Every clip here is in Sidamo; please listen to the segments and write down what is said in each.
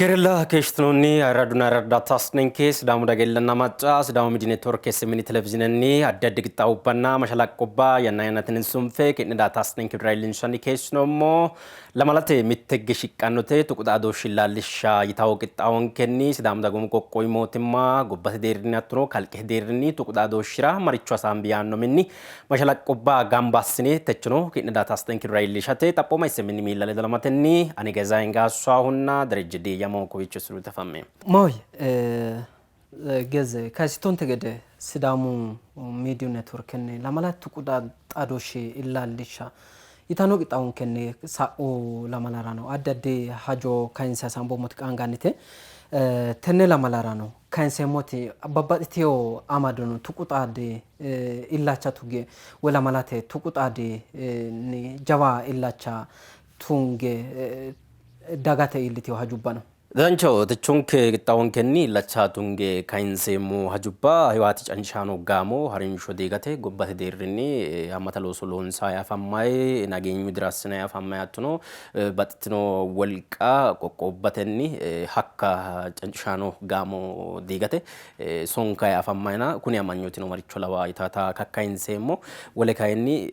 Kerella keeshshitinoonni ayirradunna ayirradda taasnenke Sidaamu daga illenna macca Sidaamu Miidiyu Neetworke SMN televizhiinenni addi addi qixxaawubbanna mashalaqqubba yanna yannatenni sunfe ki'ne daataasnenke widira iillinshanni keeshshinoommo. Lamalate mittegge shiqqannote tuqu xaadooshshi illaallishsha yitawo qixxaawonkenni Sidaamu dagoomu qoqqowi mootimma gobbate deerrinni hattono kalqete deerrinni tuqu xaadooshshira maricho hasaambi yaanno minni Mashalaqqubba gamba assine techono ki'ne daataasitenke dura iillishate xaphooma SMN miilla ledo lamatenni ani Gezaheny Gaassuhahunna Derejje Diiyyamo kowiicho studio afamme. Maahoyye Geze, kayisittonte gede Sidaamu Miidiyu Networkenni lamala tuqu xaadooshshi illaallishsha yitanno qixxaawonkenni sa'u lamalarano addi addi hajo kayinse hasaamboommoti qaangannite. Tenne lamalarano kayinseemmoti babbaxxitino amadono tuqu xaadi illacha tuge woy lamalate tuqu xaadinni jawa illacha tunge dagate iillitino hajubba no. Danchaho, techonke qixxaawonkenni illacha tunge kayinseemmo hajubba Hiwaati cancishaano gaamo harinsho diigate gobbate deerrinni haammata looso loonsayi afammayi, nageenyu dira assinayi afammayi hattono baxxitino wolqa qoqqowubbatenni hakka cancishaano gaamo diigate sonkayi afammayina kuni amanyootino maricho lawa yitaata kakkayinseemmo. Wole kayinni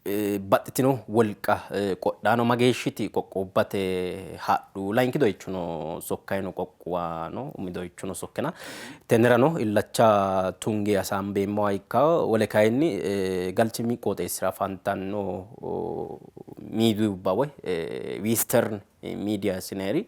baxxitino wolqa qodhaano mageeshshiti qoqqowubbate hadhu? Layinki doyichono sokkayino qoqquwano umi doyichono sokkina tennerano illacha tunge hasaambeemmoha ikkanno. Wole kayinni galchimi qooxeessira afantanno miidiyubba woy western media yinayiri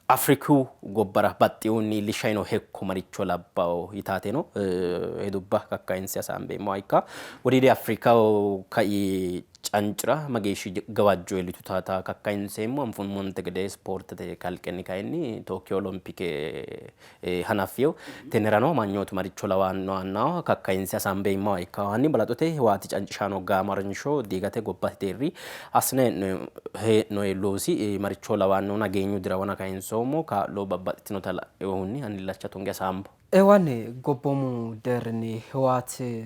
Afriku gobbara baxxinohunni iillishshanni noo hekko maricho labbawo yitaateno hedubba kakkayinse hasaambeemmoha ikka. Wodiidi Afrikaho kai cancira mageeshshi gawajjo iillitutaata kakkayinseemmo. Anfummonte gede ispoortete kalqenni kayinni Tookiyo Olompike hanaffino. Tennerano amanyootu maricho lawanno yaannoha kakkayinse hasaambeemmoha ikkanno. Hanni balaxote Hiwaati cancishaano gaamo harinsho diigate gobbate deerri assine hee'noyi loosi maricho lawanno? Nageenyu dirawana kayinsoommo kaa'lo babbaxxitinota lainohunni hanni illacha tunge hasaambo. Eewanni gobboomu deerrinni Hiwaati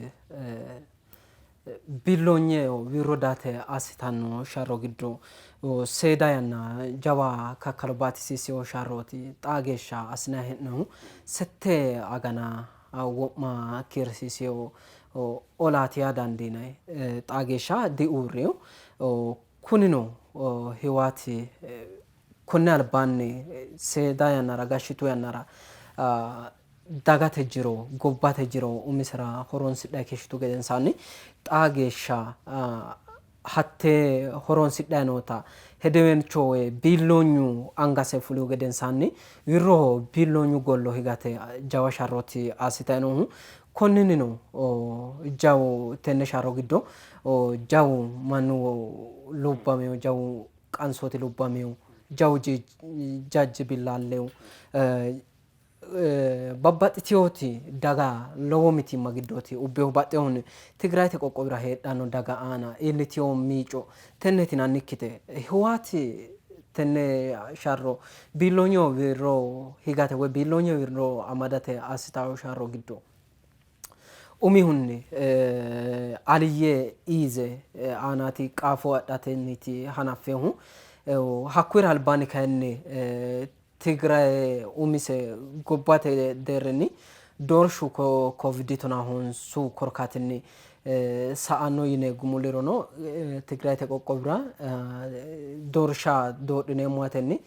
Biilloonye wirro daate assitanno sharro giddo seeda yanna jawa kakkalo baatisiissino sharrooti xaa geeshsha assinanni hee'noonnihu. Sette agana wo'ma kiirsiisino olaati yaa dandiinanni. Xaa geeshsha diuurrino. Kunino Hiwaati konni albaanni seeda yannara gashshitu yannara dagate jiro, gobbate jiro umisera horonsidhanni keeshshitu gedensaanni xaa geeshsha hattee horonsidhanni noota hedeweelcho woyi biilloonyu angase fulihu gedensaanni wirro biilloonyu gollo higate jawa sharrooti assitanni noohu. Konninnino jawu tenne sharro giddo jawu mannu lubbamino, jawu qansooti lubbamino, jawu jajji billaallino, babbaxxitinoti daga lowo mitiimma giddooti ubbinohu. Baxxinohunni Tigrayete qoqqowira heedhanno daga aana iillitino miico tenneeti yinannikkite. Hiwaati tenne sharro biilloonyeho wirro higate woy biilloonye wirro amadate assitanno sharro giddo umihunni Aliyye Iize aanaati qaafo adhatenniiti hanaffinohu. Hakkuyira albaanni kayinni Tigraye umise gobbate deerrinni doorshu Covid tonaa honsu korkaatinni sa''anno yine gumullirono Tigrayete qoqqowira doorsha doodhineemmo yatenni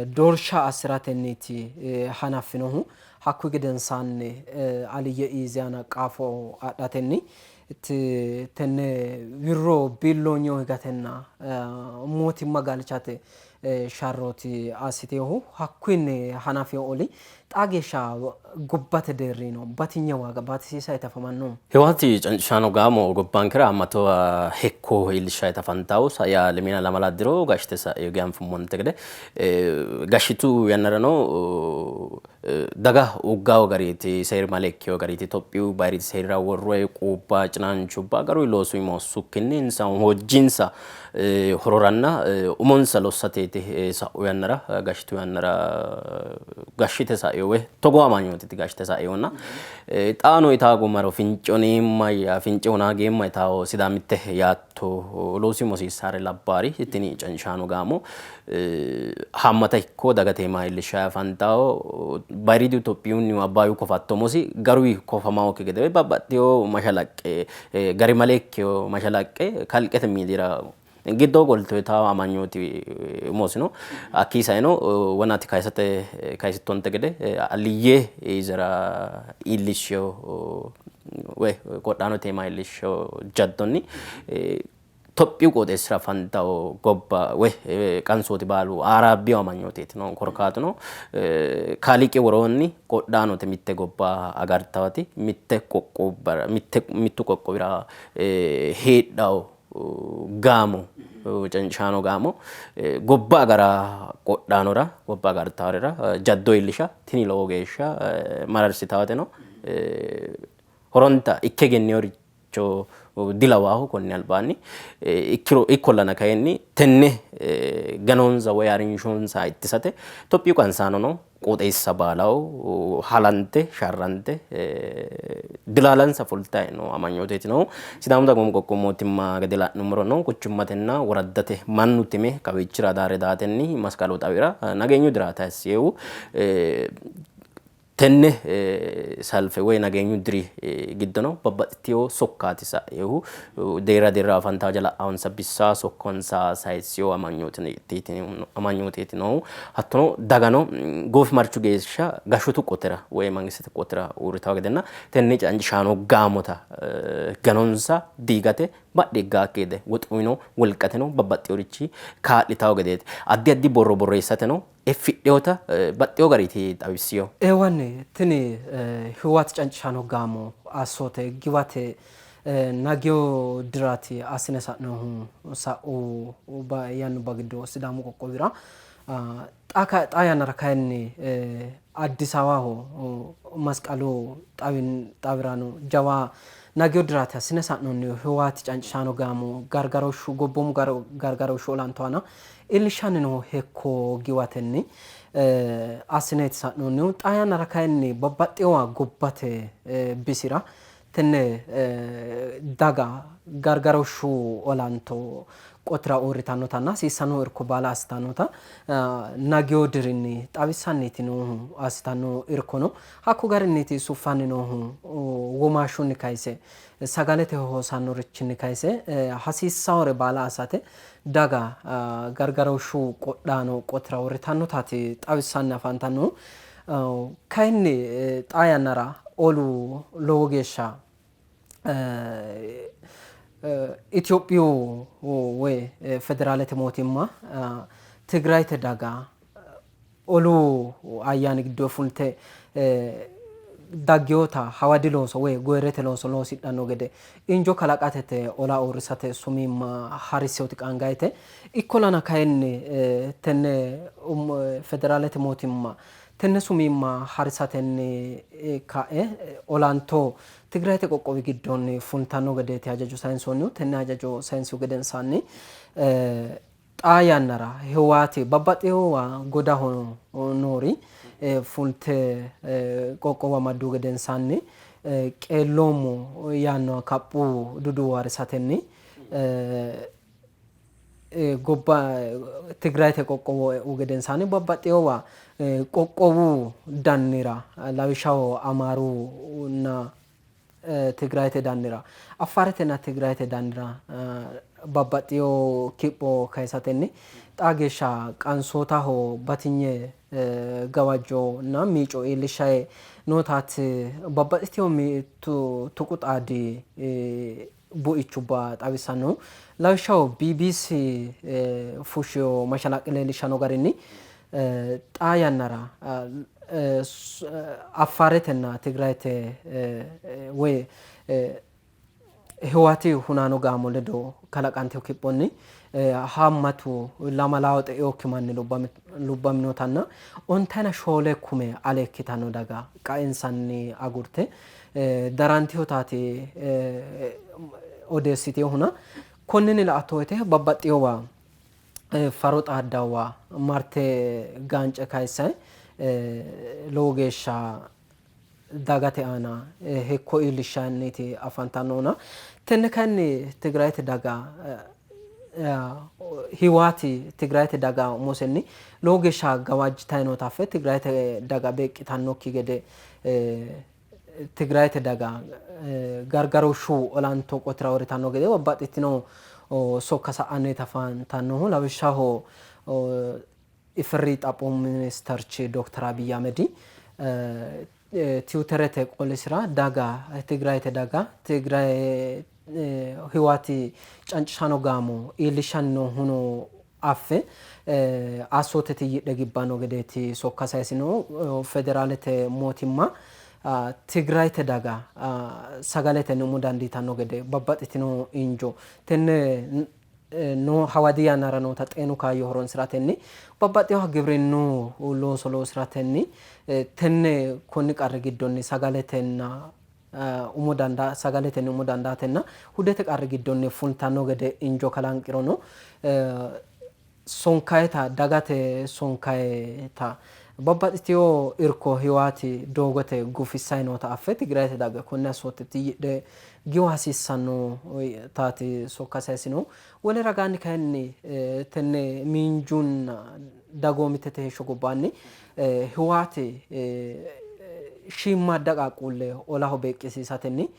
doorsha assi'ratenniiti hanaffinohu. Hakkuyi gedensaanni Aliyye Iizi aana qaafo adhatenni tenne wirro biilloonyeho higatenna mootimma galchate sharrooti assitinohu. Hakkuyinni hanafino oli xaa geeshsha gobbate deerrinnino batinye waaga baatisiisanni afamanno. Hiwaati cancishaano gaamo gobbankera haammata hekko iillishshanni afantanno. Sai lemiina lamala diro gashshite sa'ino anfummonte gede gashshitu yannarano daga uggawo gariiti seerimale ikkiwo gariiti Itophiyu bayiriidi seerira worroyi quubba cinaanchubba garuyi loosu iima hossukkinni insa hojjinsa Hororanna umonsa lossateeti sa'u yannara gashshitu yannara gashshite sa'ino woy togoo amanyooteeti gashshite sa'inonna xaano itaa gumaro finconeemma fince hunaageemma yitawo sidaamitte yaatto loosi mosiissaare labbaari tini canshaano gaamo haammata ikko dagate iima iillishshayi afantawo. Bayiriidi Itophiyunnihu Abbaayyu kofatto umosi garuyi kofamaokki gede woy babbaxxewo mashalaqqe garimale ikkewo mashalaqqe kalqete miidiyira giddo qolte uyitawo amanyooti umosino. Hakkii saeno wonati kayisate kayisittonte gede aliyye izira iillishshewo woy qodhaanote iima iillishshewo jaddonni Tophiyu qooxeessira afantanno gobba woy qansooti baalu aaraabbino amanyooteeti noohu. Korkaatuno kaaliiqi woroonni qodhaanote mitte gobba agartawoti mitte qoqqowubbara mitte mittu qoqqowira heedhawo gaamo cancishaano gaamo gobba agara qodhaanora gobba agartaworira jaddo iillisha tini lowo geeshsha mararsitawoteno horonta ikke egenneworicho dilawaahu konni albaanni ikkiro ikkollana kayinni tenne ganonsa woy harinshonsa ittisate Itophiyu qansaanono qooxeessa baalaho halante sharrante dilaalansa fultanni noo amanyooteeti noohu. Sidaamu dagoomu qoqqowu mootimma gede la'nummorono quchummatenna woraddate mannu time kawiichira daare daatenni Masqalu xawira nageenyu dira tayissiehu Tenne salfe woy nageenyu diri giddono babbaxxitino sokkaati sa'inohu. Deerra deerraho afantanno haja la'annonsa bissa sokkansa sayissino amanyooteeti noohu. Hattono dagano goofimarchu geeshsha gashshootu qotira woy mangistete qotira uurritanno gedenna tenne cancishaano gaamota ganonsa diigate badhe higgaakki gede woxuyino wolqateno babbaxxinorichi kaa'litanno gedeeti. Addi addi borro borreessateno effidhinota baxxino gariiti xawissino. Eewanni, tini Hiwwaat cancishaano gaamo assoote giwate Nagiyo diraati assine sa'nohu sa'u yannubba giddo Sidaamu qoqqowira. Xaa yannara kayinni Addis Abaho Masqalu xawirano jawa Nagiyo diraati assine sa'noonnihu Hiwwaati cancishaano gaamo gargarooshshu gobboomu gargarooshshu olanto aana iillishshanni noo hekko giwatenni assineeti sa'noonnihu. Xaa yannara kayinni babbaxxinowa gobbate bisira tenne daga gargarooshshu olanto qotira uurritannotanna hasiissanno irko baala assitannota Nagiyo dirinni xawissanniiti noohu. Assitanno irkono hakko garinniiti suffanni noohu womaashshunni kayise sagalete hossannorichinni kayise hasiissannore baala assate daga gargarooshshu qodhaano qotira uurritannotaati xawissanni afantannohu. Kayinni xaa yannara olu lowo geeshsha Itophiyu woy federaalete mootimma Tigrayete daga olu ayyaani giddo fulte dagginota hawadi looso woy goyirete looso loosidhanno gede injo kalaqatete ola uurrisate sumiimma harissinoti qaangannite. Ikkollana kayinni tenne federaalete mootimma tenne sumiimma harisatenni ka'e olanto Tigrayete qoqqowi giddonni fultanno gedeeti hajajo sayinsoonnihu. Tenne hajajo sayinsihu gedensaanni Xaa yannara Hiwaati babbaxxinowa godaho noori fulte qoqqowo amadduhu gedensaanni qeelloommo yaannoha kaphu duduwo harisatenni gobba Tigrayete qoqqowo e'u gedensaanni babbaxxinowa qoqqowu dannira lawishshaho Amaarunna Tigrayete dannira, Affaaretenna Tigrayete dannira babbaxxino kipho kayisatenni xaa geeshsha qansootaho batinye gawajjonna miico iillishshanni nootaati babbaxxitino tuqu xaadi buichubba xawissannohu. Lawishshaho BBC fushshino mashalaqqe leellishshanno garinni xaa yannara Affaaretenna Tigrayete woy Hiwaati hunaano gaamo ledo kalaqantino kiphonni haammatu lamalaawo xe'inokki manni lubbaminotanna ontayina shoole kume ale ikkitanno daga qaensanni agurte darantinotaati odeessitinohuna. Konninni la''atto woyte babbaxxinowa faro xaaddannowa marte gaance kayissanni lowo geeshsha dagate aana hekko iillishshanniiti afantannohuna tenne kayinni Tigrayete daga Hiwaati Tigrayete daga umosenni lowo geeshsha gawajjitanni noota affe Tigrayete daga beeqqitannokki gede Tigrayete daga gargarooshshu olanto qotira uurritanno gede babbaxxitino sokka sa'anniiti afantannohu. Lawishshaho IFDR Xaphoomu Ministerchi Dokter Abiy Ahmedi Tiwuterete qoolisira daga Tigrayete daga Tigraye Hiwaati cancishaano gaamo iillishshanni noo huno affe assoote tiyyidhe gibbanno gedeeti sokka sayisinohu. Federaalete mootimma Tigrayete daga sagaletenni umo dandiitanno gede babbaxxitino injo tenne noo hawadi yannara noota xeenu kaayyo horonsi'ratenni babbaxxinoha gibrinnu looso loosi'ratenni tenne konni qarri giddonni sagaletenna umo dandaa sagaletenni umo dandaatenna hudete qarri giddonni fultanno gede injo kalanqirono sonkayita dagate sonkayita babbaxxitino irko Hiwaati doogote gufissanni noota affe Tigrayete daga konne assoote tiyyidhe giwa hasiissannotaati sokka sayisinohu. Wole ragaanni kayinni tenne miinjunna dagoomittete heeshsho gobbaanni Hiwaati shiimmaadda qaaqquulle olaho beeqqisiisatenni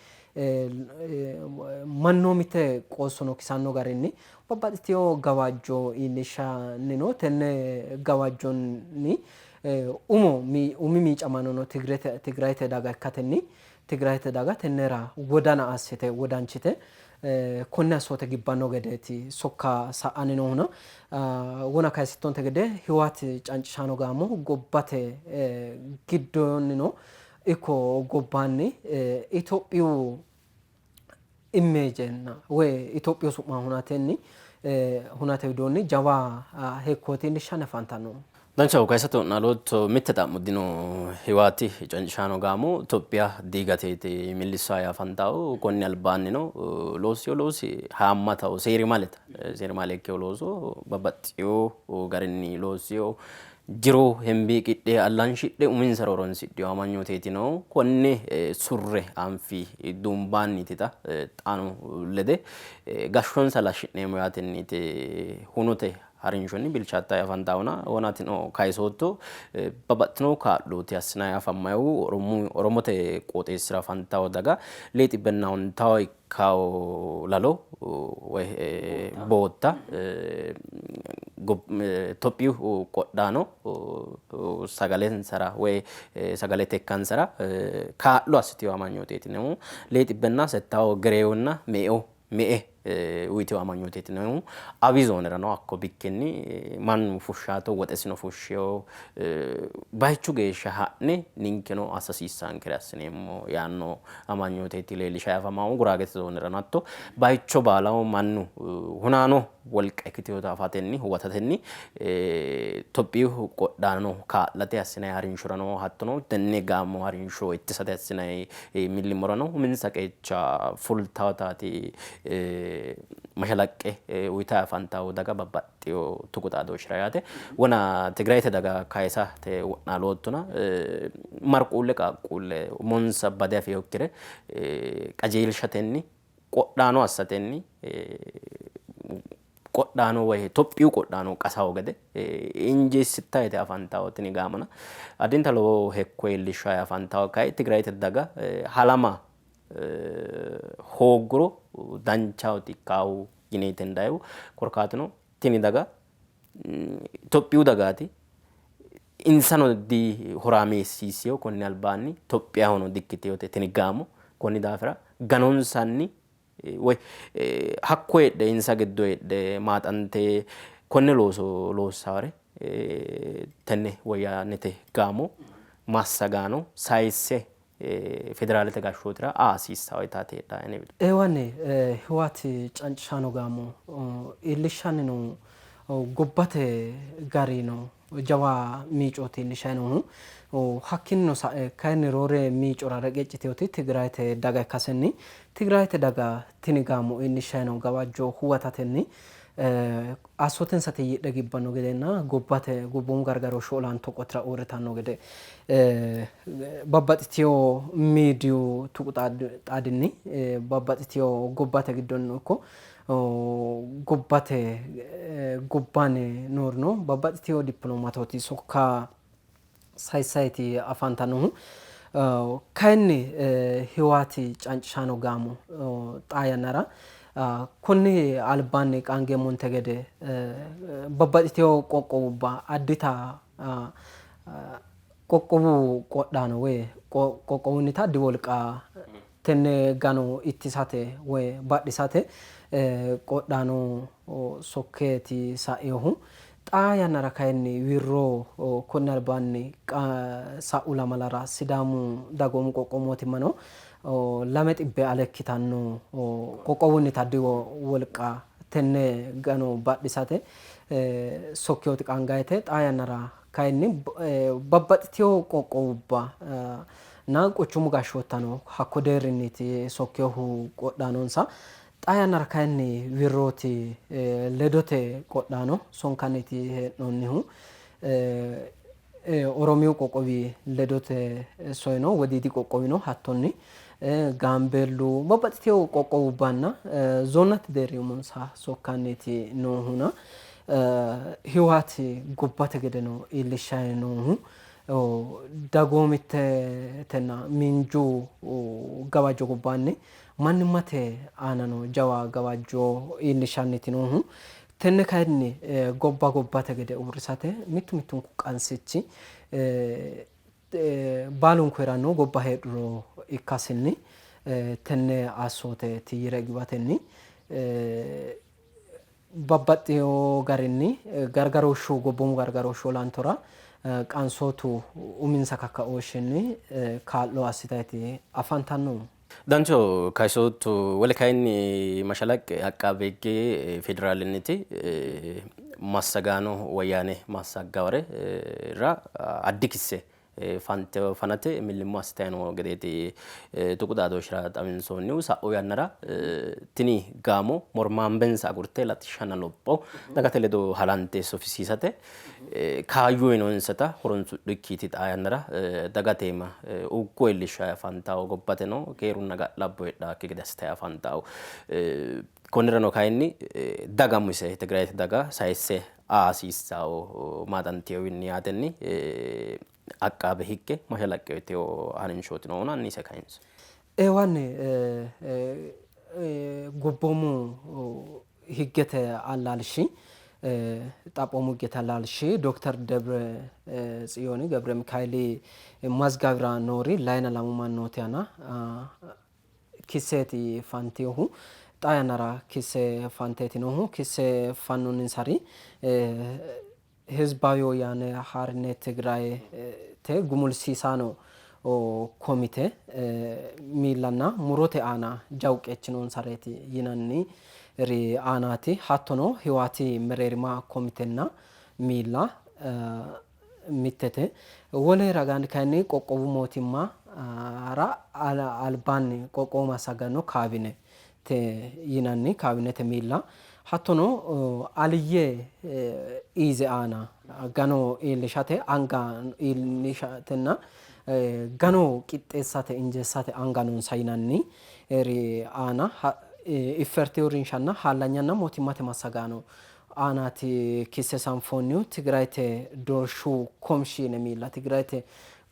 mannoomitte qoossono kisanno garinni babbaxxitino gawajjo iillishshanni no. Tenne gawajjonni umo umi miicamaanono Tigrayete daga ikkatenni Tigrayete daga tennera wodana assite wodanchite konne assoote gibbanno gedeeti sokka sa'anni noohuna wona kayisittonte gede Hiwaat cancishaano gaamo gobbate giddoonnino ikko gobbaanni Itophiyu immeejenna woy Itophiyu su'ma hunatenni hunate widoonni jawa hekkooti iillishshanni afantanno. Danchaho kayisate wo'naalootto mitte xa'mo dino. Hiwaati cancishaano gaamo Itophiya diigateeti millissayi afantannohu. Konni albaannino loossino loosi haammataho seerimalete. Seerimale ikkino looso babbaxxino garinni loossino jiro hembeeqidhe allanshidhe uminsara horonsidhino amanyooteeti noohu. Konne surre anfi duumbaanniiti xa xaano lede gashshonsa laashshi'neemmo yaatenniiti hunote harinshonni bilchaattanni afantahuna wonatino kayisootto babbaxxitino kaa'looti assinanni afammayihu Oromote qooxeessira afantawo daga lee xibbenna ontawo ikkawo lalo woy bootta Itophiyu qodhaano sagalensara woy sagalete ikkansara kaa'lo assitino amanyooteeti yineemmohu. Lee xibbenna settawo gereewonna me''e me''e uyitino amanyooteeti yineemmohu. Awi zoonerano hakko bikkinni mannu fushshaato woxesino fushshino bayichu geeshsha ha'ne ninkeno assa hasiissaankere assineemmo yaanno amanyooteeti leellishayi afamaahu. Guraagete zoonerano hatto bayicho baalaho mannu hunaano wolqa ikkitinota afatenni huwatatenni Itophiyu qodhaano kaa'late assinanni harinshorano hattono tenne gaamo harinsho ittisate assinanni millimmorano uminsa qeecha fultawtaati mashalaqqe uyitayi afantawo daga babbaxxino tuqu xaadooshshira yaate. Wona Tigrayete daga kayisate wo'naaloottona marquulle qaaqquulle umonsa bade afinokkire qajeelshatenni qodhaano assatenni qodhaano woy Itophiyu qodhaano qasawo gede injeessittayite afantawo tini gaamona addinta lowo hekko iillishshayi afantawo. Kayi Tigrayete daga halama hoogguro danchaho ikkawo yineeti hendayihu. Korkaatuno tini daga Itophiyu dagaati. Insano dihoraameessiissino konni albaanni Itophiyahono dikkitinote tini gaamo. Konni daafira ganonsanni woy hakko heedhe insa giddo heedhe maaxante konne looso loossawore tenne woyyaanete gaamo massagaano sayisse federaalete gashshootira aa hasiissawo yitaati heedhaa ane wido. Eewanni Hiwaat cancishaano gaamo iillishshanni noo gobbate gari no. jawa miicooti iillishanni noohu. Hakkiinnino sa'e kayinni roore miicora reqecciteewoti Tigrayete daga ikkasenni Tigrayete daga tini gaamo iillishshanni noo gawajjo huwatatenni assootensa tiyyidhe gibbanno gedenna gobbate gobboomu gargarooshshu olanto qotira uurritanno gede babbaxxitino miidiyu tuqu xaadinni babbaxxitino gobbate giddonnino ikko gobbate gobbaanni noorino babbaxxitino dippiloomaatooti sokka sayissayti afantannohu. Kayinni Hiwaati cancishaano gaamo xaa yannara konni albaanni qaangeemmonte gede babbaxxitino qoqqowubba addita qoqqowu qodhaano woy qoqqowunnita addi wolqa tenne gano ittisate woy badhisate qodhaano sokkeeti sa'inohu. Xaa yannara kayinni wirro konni albaanni sa'u lamalara Sidaamu dagoomu qoqqowu mootimmano 200 ale ikkitanno qoqqowunnita addi wolqa tenne gano badhisate sokkinoti qaangannite. Xaa yannara kayinni babbaxxitino qoqqowubba na quchumu gashshoottano hakko deerrinniiti sokkinohu qodhaanonsa. Xaa yannara kayinni wirrooti ledote qodhaano sonkanniiti hee'noonnihu. Oromiyu qoqqowi ledote soyino, Wodiidi qoqqowino hattonni, Gaambeellu babbaxxitino qoqqowubbanna zoonnate deerri umonsa sokkanniiti noohuna Hiwaati gobbate gedeno iillishshanni noohu dagoomittetenna miinju gawajjo gobbaanni mannimmate aanano jawa gawajjo iillishshanniiti noohu. Tenne kayinni gobba gobbate gede uurrisate mittu mittunku qansichi baalunku hee'rannohu gobba heedhuro ikkasinni tenne assoote tiyyire giwatenni babbaxxino garinni gargarooshshu gobboomu gargarooshshu olantora qansootu uminsa kakkaooshshinni kaa'lo assitayti afantannohu. Dancho kayisootto wole kayinni mashalaqqe Aqqaabe Higge federaalenniti massagaano Woyyaane massaggaware ra addi kisse fante fanate millimmo assitanni noo gedeeti tuqu xaadooshshira xawinsoonnihu. Sa'u yannara tini gaamo mormaambensa agurte latishshanna lopho dagate ledo halante sufisiisate kaayyo uyinoonsata horonsidhukkiiti xaa yannara dagate iima uggo iillishshanni afantanno. Gobbateno keerunna ga'labbo heedhannokki gede assitanni afantanno. Konnirano kayinni daga umise Tigrayete daga sayisse aa hasiissanno maaxantinowinni yaatenni aqqaabe higge mashalaqqe uyitino harinshooti noohuna hanni ise kayinso. Eewanni gobboomu higgete allaalshi xaphoomu higgete allaalshi dokter Debre Tsiyooni Gebre Mikaeeli mazgawira noori layina lamu mannooti aana kisseeti fantinohu. Xaa yannara kisse fanteeti noohu. Kisse fannoonninsari Hizbaawi Woyyaane Haarine Tigrayete gumulsiisaano komite miillanna murote aana jawu qeechi noonsareeti yinanniri aanaati. Hattono Hiwaati mereerima komitenna miilla mittete. Wole ragaanni kayinni qoqqowu mootimmara albaanni qoqqowo massagganno kaabinete yinanni kaabinete miilla hattono Aliyye Iize aana gano iillishate anga iillishatenna gano qixxeessate injeessate anga noonsa yinanniri aana Ifferti uurrinshanna hallanyanna mootimmate massagaano aanaati kisse sanfoonnihu. Tigrayete doorshu komishiine miilla Tigrayete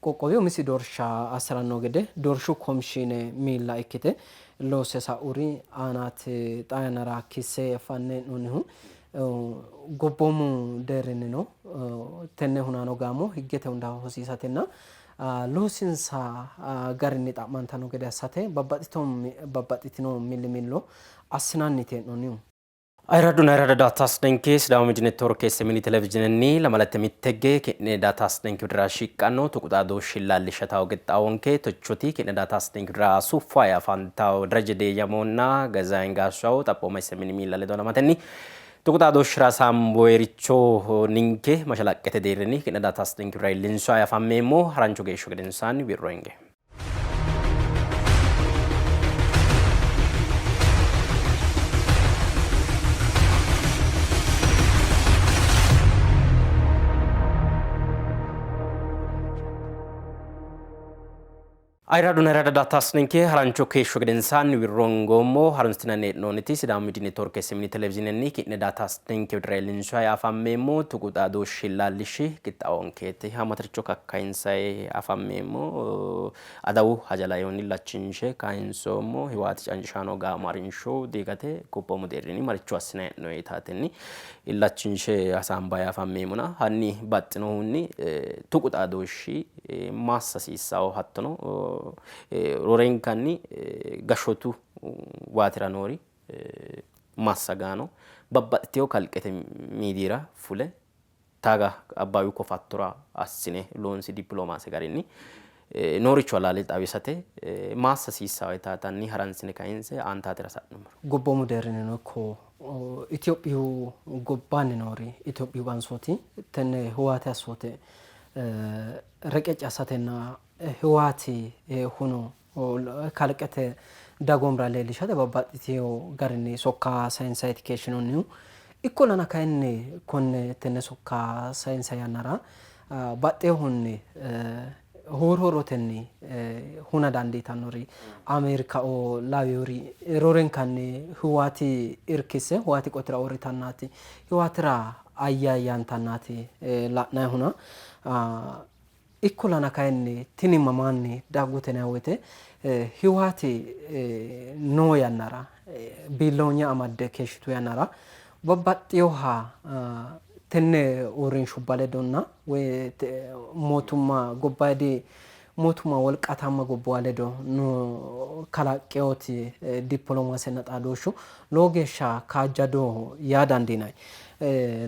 qoqqowi umisi doorsha assi'ranno gede doorshu komishiine miilla ikkite loosse sa'uri aanaati xaa yannara kisse fanne hee'noonnihu. Gobboomu deerrinnino tenne hunaano gaamo higgete hunda hosiisatenna loosinsa garinni xa'mantanno gede assate babbaxxitino millimillo assinanniiti hee'noonnihu. Ayirradunna ayirradda daatasnenke Sidaamu Miidiyu Networke SMN Televizhiinenni lamalate mittegge ki'ne daatasnenke widira shiqqanno tuqu xaadooshshi illaallishshatao qixxaawonke tochoti ki'ne daatasnenke widira suffayi afantawo Dereje Deeyamonna Gezaheny Gaashshaw xaphooma SMN miilla ledo halamatenni Tuqu xaadooshshira hasaamboyericho ninke mashalaqqete deerrinni ki'ne daataasinenkera iillinshayi afammeemmo. Harancho geeshsho gedensaanni wirro hinge. Ayirradunna ayirradda daataasininke harancho keeshsho gedensaanni wirro hingoommo. Harunsitinanni hee'noonniti Sidaamu Miidiy Neetworke Simini Televiziinenni ki'ne daataasininke widira iillinshayi afammeemmo. Tuqu xaadooshshi illaallishshi qixxaawonkeeti. Haamataricho kakkayinsayi afammeemmo. Adawu haja lainohunni illachinshe kayinsoommo. Hiwaati cancishaano gaamo harinsho diigate gobboomu deerrinni maricho assinanni hee'noonni yitaatenni illachinshe hasaambayi afammeemmona hanni baxxinohunni tuqu xaadooshshi maassa hasiissawo hattono roorenkanni gashshootu waatira noori massagaano babbaxxitewo kalqete miidiyira fule taaga Abbaayyu kofattora assine loonsi dipiloomaase garinni nooricho halaale xawisate maassa hasiissawo yitaatanni haransine kayinse aantaatira sa'nummoro. Gobboomu deerrinnino ikko Itophiyu gobbaanni noori Itophiyu qansooti tenne huwate assoote reqecci assatenna Hiwaati huno kalqete dagoomira leellishate babbaxxitino garinni sokka sayinsayti keeshshinoonnihu. Ikkollana kayinni konne tenne sokka sayinsa yannara baxxinohunni huuro huurotenni huna dandiitannori Ameerikaoo lawinori roorenkanni Hiwaati irkisse Hiwaati qotira uurritannaati Hiwaatira ayyaayyantannaati la'nayihuna. Ikkollana kayinni tini mamaanni daggute yinanni woyte Hiwaati noo yannara biilloonye amadde keeshshitu yannara babbaxxinoha tenne uurrinshubba ledonna woy mootumma gobbayidi mootumma wolqaataamma gobbuwa ledo noo kalaqqinoti dipolomaasenna xaadooshshu lowo geeshsha kaajjadoho yaa dandiinanni.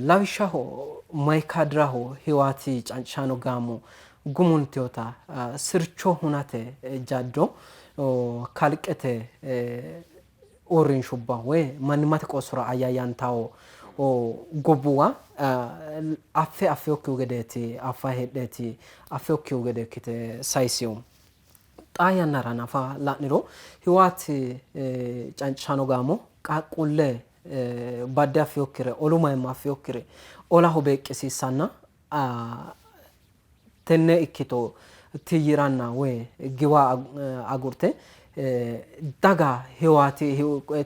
Lawishshaho Maykaadiraho Hiwaati cancishaano gaamo gumultinota sircho hunate jaddo kalqete uurrinshubba woy mannimmate qoossora ayyaayyantanno gobbuwa affe affinokkihu gedeeti, affanni heedheeti affinokkihu gede ikkite sayissino. Xaa yannara nafa la'niro Hiwaati cancishaano gaamo qaaqquulle badde affinokkire, olu mayimma affinokkire olaho beeqqisiissanna tenne ikkito tiyyi'ranna woy giwa agurte daga Hiwaati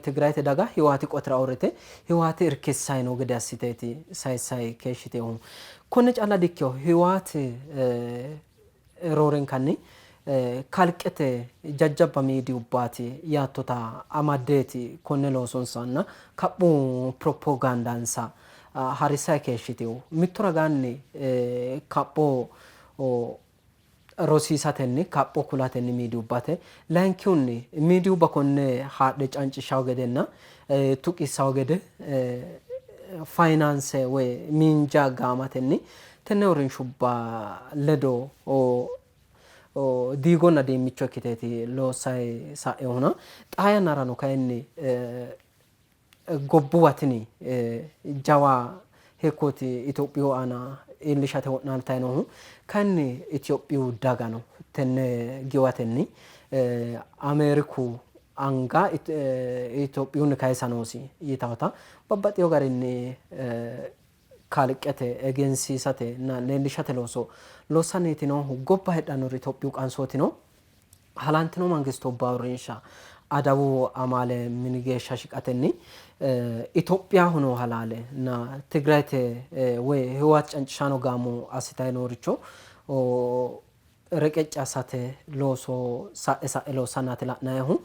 Tigrayete daga Hiwaati qotira uurrite Hiwaati irkissanni noo gede assiteeti sayissanni keeshshitinohu. Konne calla dikkino Hiwaati roorenkanni kalqete jajjabba miidiyubbaati yaattota amaddeeti konne loosonsanna kaphu piroppogaandansa harissanni keeshshitino. Mitto ragaanni kapho rosiisatenni, kapho kulatenni miidiyubbate, layinkihunni miidiyubba konne haadhe cancishshanno gedenna tuqissanno gede fayinaanse woy miinja gaamatenni tenne uurrinshubba ledo diigonna diimmicho ikkiteeti loossanni sa'inohuna xaa yannarano kayinni gobbuwa tini jawa hekkooti Itophiyu aana iillishate wo'naaltanni noohu. Kayinni Itophiyu dagano tenne giwatenni Ameeriku anga Itophiyunni kayisa noosi yitawota babbaxxino garinni kalqete egensiisatenna leellishate looso loossanniiti noohu. Gobba heedhannori Itophiyu qansootino Halantino Mangistubba Uurrinsha Adawu Amaale Mini geeshsha shiqatenni Itophiyaho noo halaale na Tigrayete woy Hiwaat cancishaano gaamo assitayi nooricho reqecci assate looso sa'e sa'e loossannaati la'nayihu.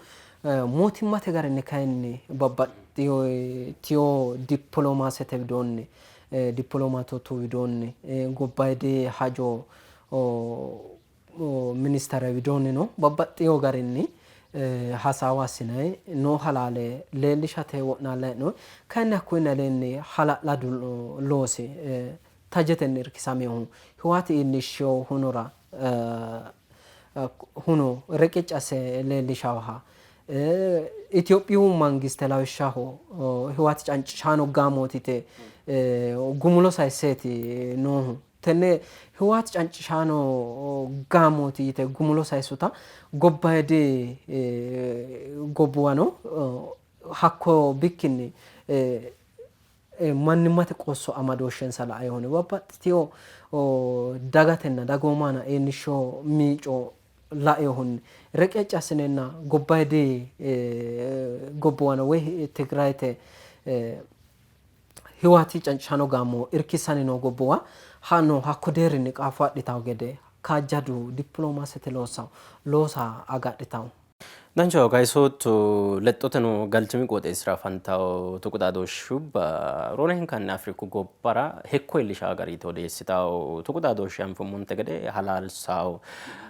Mootimmate garinni kayinni babbaxxitino dipoloomaasete widoonni dipoloomaatootu widoonni gobbayidi hajo ministere widoonnino babbaxxino garinni hasaawa assinanni noo halaale leellishate wo'naallanni hee'noonni. Kayinni hakkuyinni aleenni hala'ladu loosi tajetenni irkisaminohu Hiwaati iillishshino hunora huno reqecci asse leellishannoha Itophiyu mangiste lawishshaho Hiwaati cancishaano gaamooti yite gumulo sayisseeti noohu. Tenne Hiwaati cancishaano gaamooti yite gumulo sayissuta gobbayidi gobbuwano hakko bikkinni mannimmate qoosso amadooshshensa lainohunni babbaxxitino dagatenna dagoomu aana iillishshino miico lainohunni reqecci assineenna gobbayidi gobbuwano woy Tigrayete Hiwaati cancishaano gaamo irkissanni noo gobbuwa no hakko deerrinni qaafo adhitanno gede kaajjadu dipiloomaasete loossa loosa agadhitanno. Danchaho kayisootto lexxoteno galchimi qooxeessira afantanno tuqu xaadooshshubba roorenkanni Afriku gobbara hekko iillishawo gariiti odeessitawo. Tuqu xaadooshshi anfummonte gede halaalsawo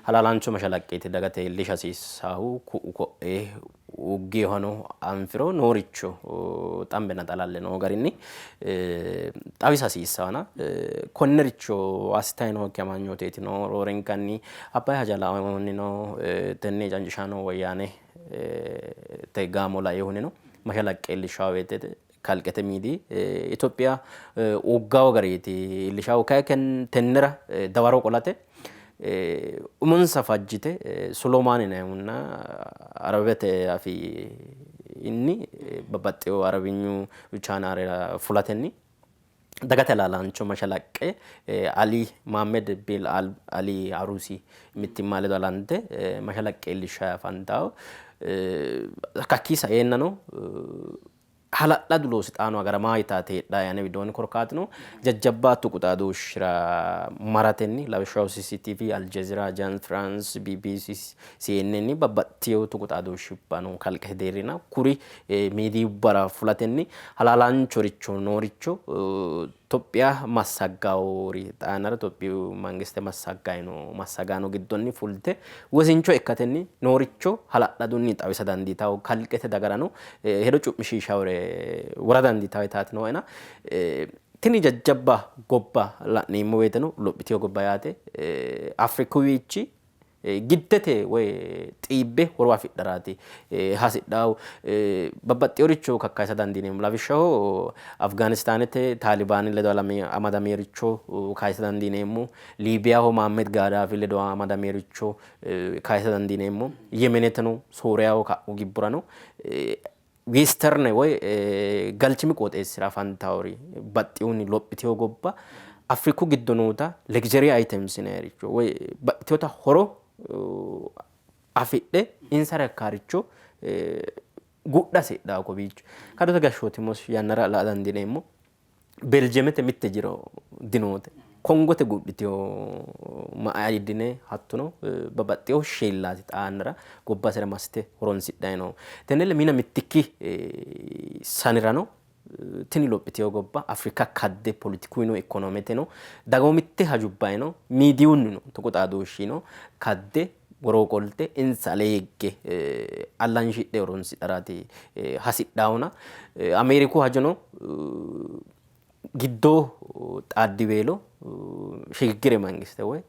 halaalaancho mashalaqqeeti dagate iillisha hasiissahu ku'u ko'ee uggeehano anfiro nooricho xambenna xalalle noo garinni xawisa hasiissawona konnericho assitayi nookki amanyooteeti no roorenkanni Abbay haja lainohunnino tenne cancishaano woyyaane te gaamo lainohunnino mashalaqqe iillishshawo woyte kalqete miidiyi Itophiya uggawo gariiti iillishaahu. Kayi tennera dawaro qolate umonsa fajjite Sulomaan yinayihunna Arabete afiinni babbaxxewo Arabinyu chaanaalera fulatenni dagate halaalaancho mashalaqqe Ali Mohammed Bil Ali Arusi mittimma ledo halante mashalaqqe iillishshayi afantawo. Hakkii saeennano hala'ladu loosi xaano agaramaa yitaati heedhaa ane widoonni korkaatuno jajjabba tuqu xaadooshshira maratenni lawishshaho CCTV, Aljazeera, Agence France, BBC, CNN babbaxxitewo tuqu xaadooshshubba no kalqete deerrina kuri miidiyubbara fulatenni halaalaanchoricho nooricho Tophiya massaggaawori xaa yannara Tophiyu mangiste massaggayi noo massagaano giddonni fulte wosincho ikkatenni nooricho hala'ladunni xawisa dandiitawo kalqete dagarano hedo cu'mishiishawore wora dandiitawo yitaati nooena tini jajjabba gobba la'neemmo woyteno lophitino gobba yaate Afrikuwiichi giddete woy xiibbe horo afidharaati hasidhahu. Babbaxxinoricho kakkayisa dandiineemmo. Lawishshaho Afgaanistaanete Taalibaani ledo amadamericho kayisa dandiineemmo. Liibiyaho Mohammed Gaadaafi ledo amadamericho kayisa dandiineemmo. Yemeneteno Sooriyaho ka'u gibborano Westerne woy galchimi qooxeessira afantawori baxxihunni lophitino gobba Afriku giddo noota luxury items yinayiricho woy baxxitinota horo afidhe insara ikkaaricho gudha hasidhawo kowiicho. Kadote gashshooti yannara la'a dandiineemmo. Beljemete mitte jiro dinoote. Kongote gudhitino ma'aidine hattono babbaxxino shiillaati xaa yannara gobbasera massite horonsidhanni noohu. Tenne lemina mittikki sanirano tini lophitino gobba Afrika kadde politikuyino ikkonometeno dagoomitte hajubbayino miidiyunnino tuqu xaadooshshino kadde woroo qolte insa alee higge allanshidhe horonsidharaati hasidhahona Ameeriku hajono giddo xaaddiweelo shigiggire mangiste woy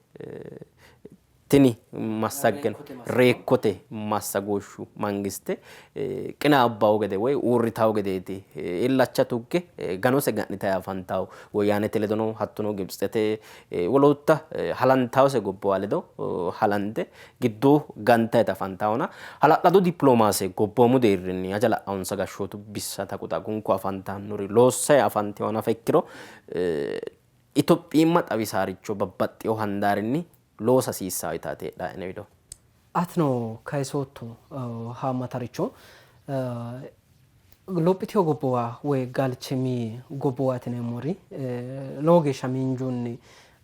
tini massaggeno reekkote massagooshshu mangiste qinaabbawo gede woy uurritawo gedeeti illacha tugge ganose ga'nitayi afantawo woyyaanete ledono hattono Gibitsete wolootta halantawose gobbuwa ledo halante giddo gantayita afantawona hala'lado dippiloomaase gobboomu deerrinni haja la'awonsa gashshootu bissa taqu taqunku afantannori loossay afantewo nafa ikkiro Itophiyimma xawisaaricho babbaxxewo handaarinni loosa hasiissawo yitaati heedhae ane wido. Atino kayisootto haammataricho Lophitino gobbuwa woy galchimi gobbuwaati yineemmori lowo geeshsha miinjunni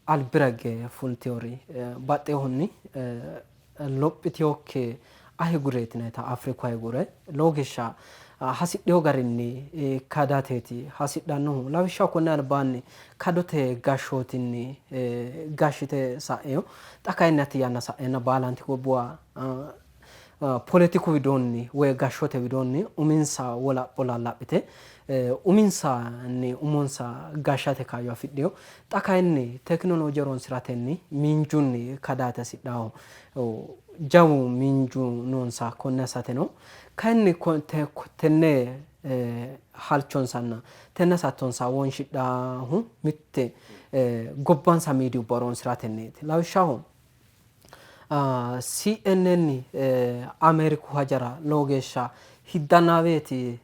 albira higge fultinori baxxinohunni lophitinokki ahigureeti yinannita Afriku ahigure lowo geeshsha hasidhino garinni kadateeti hasidhannohu. Lawishshaho konni albaanni kadote gashshootinni gashshite sa'ino. Xa kayinni hatti yanna sa'eenna baalanti gobbuwa poletiku widoonni woy gashshote widoonni uminsa wolapho lallaphite uminsanni umonsa gashshate kaayyo afidhino. Xa kayinni tekinolooje horonsi'ratenni miinjunni kadaate hasidhanno. Jawu miinju noonsa, konne assateno kayinni tenne halchonsanna tenne hasattonsa wonshidhannohu mitte gobbansa miidiyubba horonsi'ratenniiti. Lawishshaho CNN Ameeriku hajara lowo geeshsha hiddannaaweeti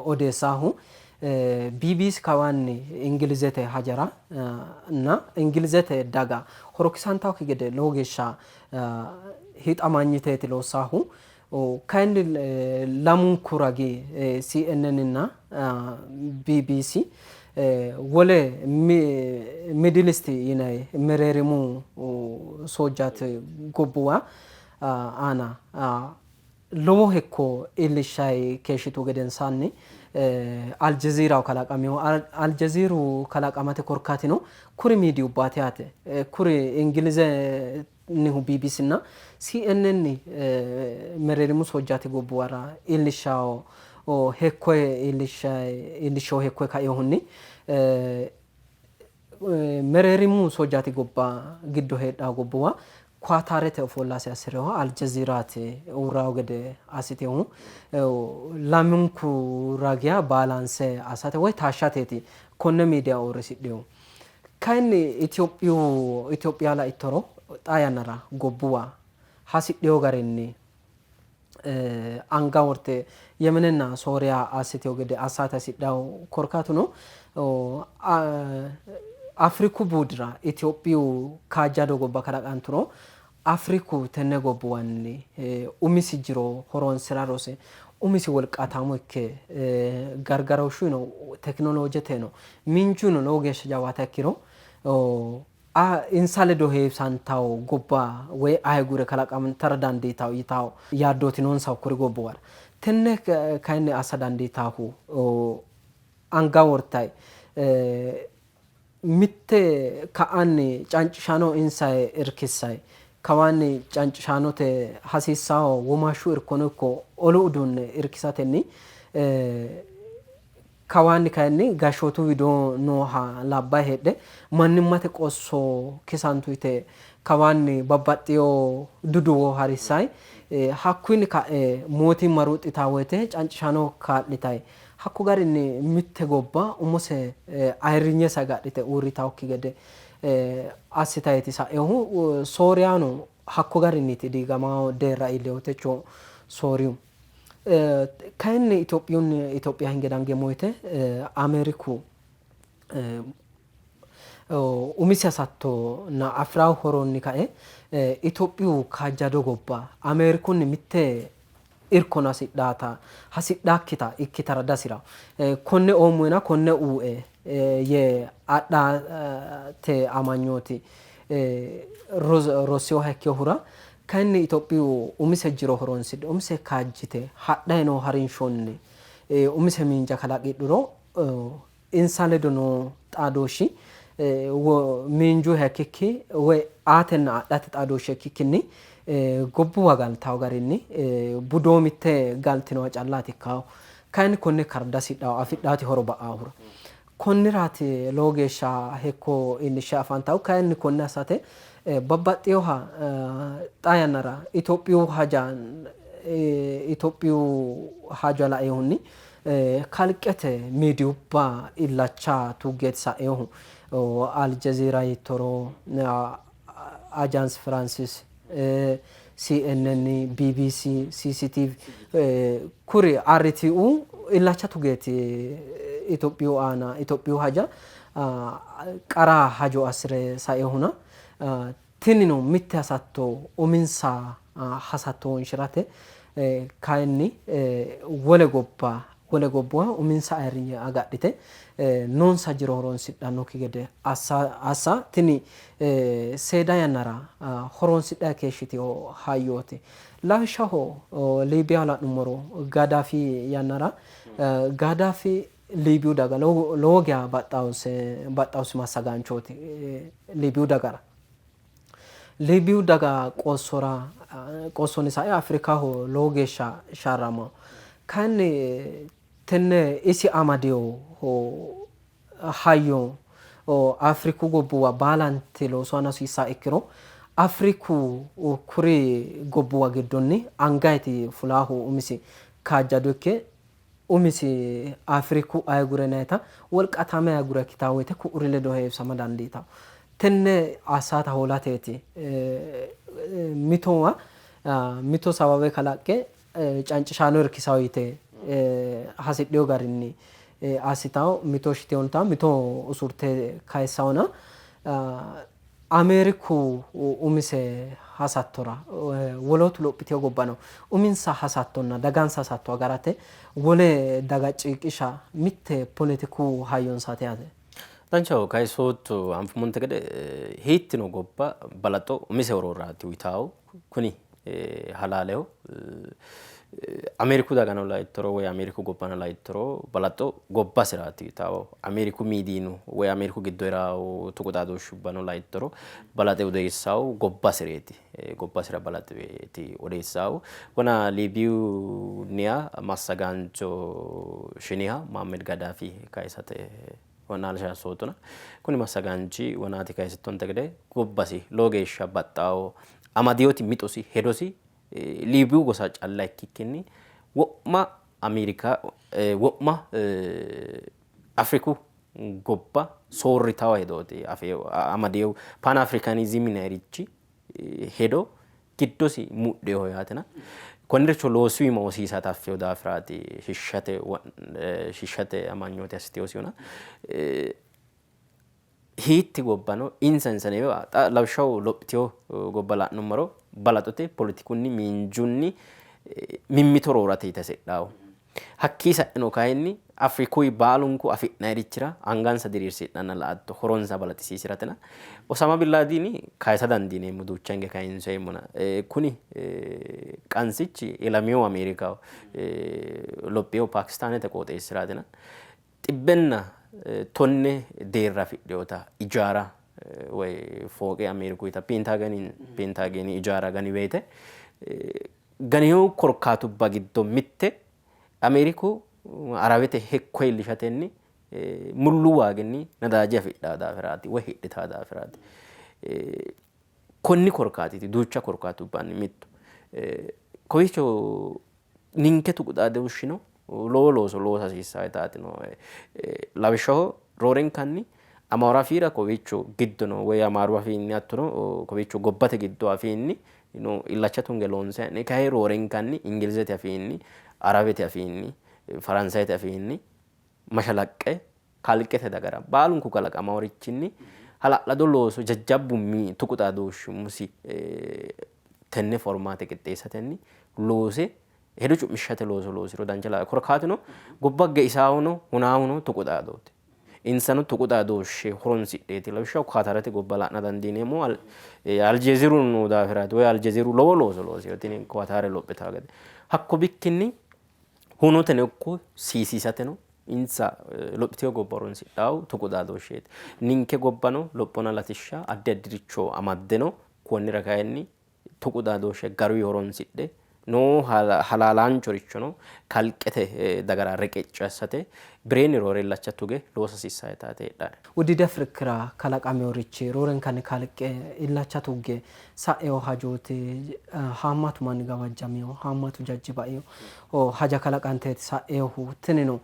odeessaahu. BBC kawaanni Ingilizete hajara nna Ingilizete daga horokisantannokki gede lowo geeshsha hixamanyiteeti loossaahu. Kayinni lamunku ragi CNN nna BBC wole Middle East yinanni mereerimu soojjaati gobbuwa aana lowo hekko iillishshanni keeshshitu gedensaanni Aljeziiraho kalaqamino. Aljeziiru kalaqamate korkaatino kuri miidiyubbaati yaate. Kuri Ingilizennihu BBCnna CNN mereerimu soojjaati gobbuwara iillishshanno hekko iillishshino hekko kainohunni mereerimu soojjaati gobba giddo heedhanno gobbuwa Kuwataarete ofollasi assi'rinoha Aljeziiraati uurranno gede assitinohu lamunku ragiha baalaanse assate woy taashshateeti konne miidiya uurrisidhinohu. Kayinni Itophiyu Itophiya laittoro xaa yannara gobbuwa hasidhino garinni anga worte Yemenenna Sooriya assitino gede assate hasidhanno. Korkaatuno Afriku buudira Itophiyu kaajjado gobba kalaqanturo Afriku tenne gobbuwanni umisi jiro horonsi'ra rose umisi wolqaataamo ikke gargarooshshuyino tekinoloojeteno miinjuyino lowo geeshsha jawaata ikkiro A Insa ledo heewisantanno gobba woy ahigure kalaqantara dandiitanno yitanno yaaddooti noonsahu kuri gobbuwara. Tenne kayinni assa dandiitannohu anga wortay mitte ka'anni cancishaano insay irkissay kawaanni cancishaanote hasiissanno womaashshu irkono ikko olu uduunne irkisatenni Kawaanni kayinni gashshootu widoo nooha labbayi heedhe mannimmate qoosso kisantu yite kawaanni babbaxxino duduwo harissayi hakkuyinni ka'e mootimma ruxxitaa woyte cancishaano kaa'litayi hakko garinni mitte gobba umose ayirrinyese agadhite uurritawokki gede assitayiiti sa'inohu. Sooriyano hakko garinniiti diigamawo deerra iillinohu techo Sooriyu. Kayinni Itophiyunni Itophiya hinge dangeemmo woyte Ameeriku umisi hasattonna afi'ranno horonni kae Itophiyu kaajjado gobba Ameerikunni mitte irkono hasidhaata hasidhaakkita ikkitara dihasi'ranno. Konne oommoena konne uue yee adhate amanyooti rossinoha ikkinohura Kayinni Itophiyu umise jiro horonsidhe, umise kaajjite hadhanni noo harinshonni umise miinja kalaqidhuro insa ledo noo xaadooshshi miinjuyiha ikkikki woy aatenna adhate xaadooshshe ikkikkinni gobbuwa galtawo garinni budoomitte galtinoha callaati ikkawo. Kayinni konne karda hasidhawo afidhawoti horo ba'aahura. Konniraati lowo geeshsha hekko iillishshe afantannohu. Kayinni konne assate babbaxxinoha xaa yannara Itophiyu haja Itophiyu haja lainohunni kalqete miidiyubba illacha tuggeeti sa'inohu. Aljeziira yiittoro, Ajaans Firaansis, CNN, BBC, CCTV kuri RTU illacha tugeeti Itophiyu aana Itophiyu haja qara hajo assire sainohuna tinino mitte hasatto uminsa hasatto wonshi'rate kayinni wole gobba wole gobbuwa uminsa ayirrinye agadhite noonsa jiro horonsidhannokki gede assa tini seeda yannara horonsidhanni keeshshitino hayyooti. Lawishshaho Liibiyaho la'nummoro Gaadaafi yannara Gaadaafi Liibiyu daga lowo geya baxxannosi massagaanchooti Liibiyu dagara. Liibiyu daga qoossora qoossonni sae Afrikaho lowo geeshsha sharramanno. Kayinni tenne isi amadino hayyo Afriku gobbuwa baalanti loosu aana hosiissannoha ikkiro Afriku kuri gobbuwa giddonni angayiti fulaahu umisi kaajjado ikke umisi Afriku ayigure nayita wolqaataame ayigure ikkitaa woyte ku'uri ledo heewisama dandiitawo. Tenne assaata hoolateeti mitowa mito sababe kalaqqe cancishaano irkisawo yite hasidhino garinni assitawo, mito shite huntawo, mito usurte kayissawona Ameeriku umise hasattora wolootu lophitino gobbano uminsa hasattonna dagansa hasatto agarate wole daga ciiqisha mitte poletiku hayyonsaati yaate. Danchaho kayisootto anfummonte gede hiittino gobba balaxo umise hororaati uyitawo. Kuni halaaleho. Ameeriku dagano laittoro woy Ameeriku gobbano laittoro balaxo gobbasiraati yitawo. Ameeriku miidiino woy Ameeriku giddo hee'rawo tuqu xaadooshshubbano laittoro balaxe odeessawo gobbasireeti. Gobbasira balaxeeti odeessawo. Wona Liibiyunniha massagaancho shiniha Mohammed Gadaafi kayisate wo'naalsha assootona. Kuni massagaanchi wonaati kayisittonte gede gobbasi lowo geeshsha baxxawo. Amadinoti mixosi hedosi Liibiyu gosa calla ikkikkinni wo'ma Ameerika wo'ma Afriku gobba soorritawo hedooti amadinohu. Pan Afrikaaniizimi yinayirichi hedo giddosi mudhinoho yaatena konniricho loosuwiima hosiisate affino daafiraati shishshate shishshate amanyoote assiteosihuna. Hiitti gobbano insa insaneewa xa lawishshaho lophitino gobba la'nummoro balaxote poletikunni miinjunni mimmito roorate yite hasidhanno. Hakkii sa'ino kayinni Afrikuy baalunku afi'nayirichira angansa diriirsidhanna la''atto horonsa balaxisiisiratena Osama bin Laadini kayisa dandiineemmo duucha hinge kayinseemmona kuni qansichi ilaminohu Ameerikaho lophinohu Paakistaanete qooxeessiraatina xibbenna tonne deerra afidhinota ijaara woy fooqe Ameerikuyita Peentaageni ijaara gani woyte ganino korkaatubba giddo mitte Ameeriku Arawete hekko iillishatenni mullu waaginni nadaaje afidhanno daafiraati woy hidhitanno daafiraati. Konni korkaatiiti duucha korkaatubbanni mittu. Kowiicho ninke tuqu xaadooshshino lowo looso loosa hasiissaataati nooe. Lawishshaho roorenkanni Amaaru afiira kowiicho giddo no woy Amaaru afiinni hattono kowiicho gobbate giddo afiinni no illacha tunge loonse hee'noonni. Kayi roorenkanni Ingilizete afiinni, Arawete afiinni, Faransayete afiinni mashalaqqe kalqete dagara baalunku kalaqamaworichinni hala'lado looso jajjabbu tuqu xaadooshshi umisi tenne formaate qixxeessatenni loose hedo cu'mishate looso loosiro dancha lawanno. Korkaatuno gobba geisaahuno hunaahuno tuqu xaadooti. Insano tuqu xaadooshshe horonsidheeti. Lawishshaho Kaataarete gobba la'na dandiineemmo. Aljeziiru noo daafiraati woy Aljeziiru lowo looso loosino tini Kaataare lophitaa gede. Hakko bikkinni hunoteno ikko siisiisateno insa lophitino gobba horonsidhannohu tuqu xaadooshsheeti. Ninke gobbano lophona latishsha addi addiricho amadde no. Konnira kayinni tuqu xaadooshshe garuyi horonsidhe noo halaalaanchorichono kalqete dagara reqecci assate birenni roore illacha tuge loosa hasiissanno yitaati heedhaae. Wodiidi Afrikira kalaqaminorichi roorenkanni kalqe illacha tugge sa'ino hajooti. Haammatu manni gawajjamino, haammatu jajji baino haja kalaqanteeti sa'inohu. Tinino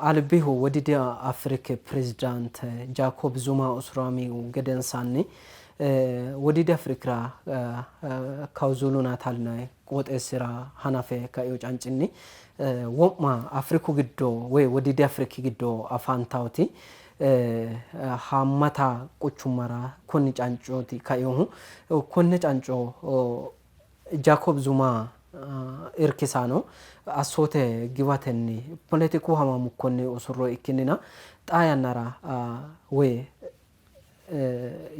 albihu Wodiidi Afriki pirezidaante Jaakoob Zuma usuramihu gedensaanni Wodiidi Afrikira Kawuzuulu Naataal yinanni qooxeessira hanafe kaino cancinni wo'ma Afriku giddo woy Wodiidi Afriki giddo afantannoti haammata quchummara konni cancooti kainohu. Konne canco Jakob Zuma irkisaano assoote giwatenni poletiku hamamukkonni usurro ikkinnina xaa yannara woy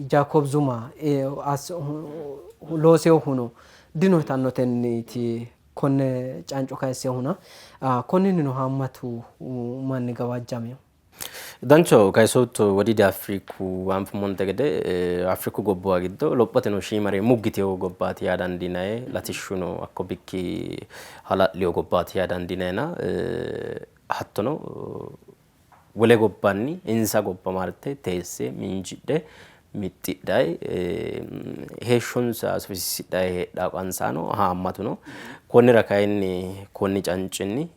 Jakob Zuma loosinohuno dino yitannotenniiti konne canco kayissinohuna. Konninnino haammatu manni gawajjamino. Danchaho kayisootto Wodiidi Afriku anfummonte gede Afriku gobbuwa giddo lophoteno shiimare muggitino gobbaati yaa dandiinanni. Latishshuno hakko bikki hala'lino gobbaati yaa dandiinannina hattono wole gobbanni insa gobba marte teesse miinjidhe mixxidhay heeshshonsa sufisiisidhay heedhawo qansaano haammatu no. Konnira kayinni konni cancinni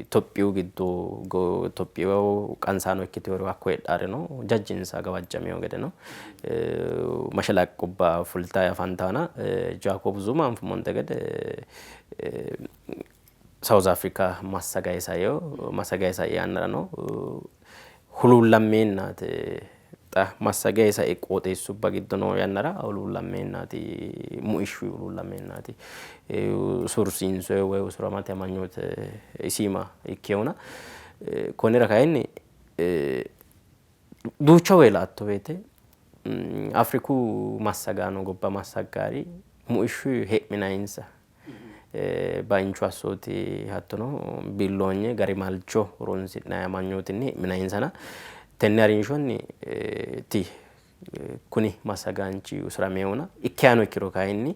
Itophiyu giddo Itophiyu qansaano ikkitewori hakko heedhaarino jajjinsa gawajjamino gede no mashalaqqubba fultayi afantaana Jaakoob Zuma anfummonte gede South Africa massagayi saino massagayi sai yannarano huluullammeennati xa massagayi sai qooxeessubba giddo noo yannara huluullammeennati muishshu huluullammeennati sursiinsoyi woy usuramate amanyoote isiima ikkewona konnira kayinni duucha woy la''atto woyte Afriku massagaano gobba massaggaari muishshu he'minayinsa bainchu assooti hattono biilloonye garimalcho horonsi'nanni amanyootinni he'minayinsana tenne harinshonni ti kuni massagaanchi usuramewona ikkihano ikkiro kayinni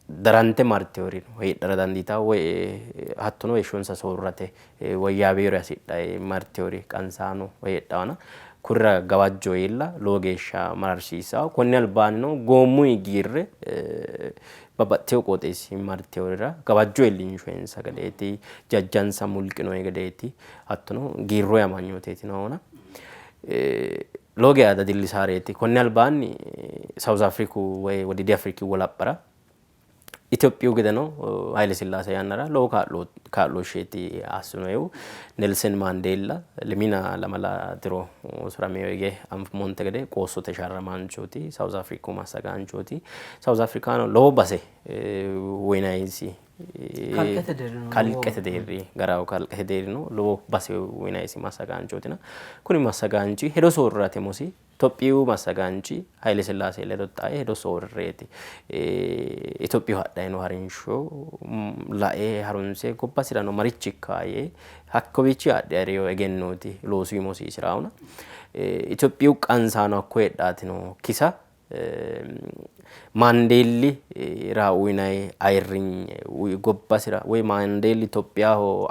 darante martewori heedhara dandiitanno woy hattono heeshshonsa soorrate woyyaawinore hasidhayi martewori qansaano heedhawona kurira gawajjo iilla lowo geeshsha mararsiissawo. Konni albaannino goommuyi giirre babbaxxitewo qooxeessi marteworira gawajjo iillinshoyinsa gedeeti, jajjansa mulqinoyi gedeeti, hattono giirroyi amanyooteeti noona lowo geya dadillisaareeti. Konni albaanni South Afriku woy Wodiidi Afriki wolaphara Itophiyu gedeno Haile Sillaase yannara lowo kaa'looshsheeti assinohu. Nelsen Maandeella lemina lamala diro usuramino hige anfummonte gede qoossote sharramaanchooti, South Afriku massagaanchooti. South Afrikano lowo base uyinayisi kalqete deerri garaho kalqete deerrino lowo base uyinayisi massagaanchootina kuni massagaanchi hedo soorrate umosi Itophiyu massagaanchi Haile Sillaase ledo xae hedo soorreeti Itophiyu hadhanni noo harinsho lae harunse gobbasirano marichi ikka yee hakkowiichi adhe harino egennooti loosu umosi isiraahuna Itophiyu qansaano hakko heedhaatino kisa Maandeelli ra uyinanni ayirrinye gobbasira woy Maandeelli Itophiyaho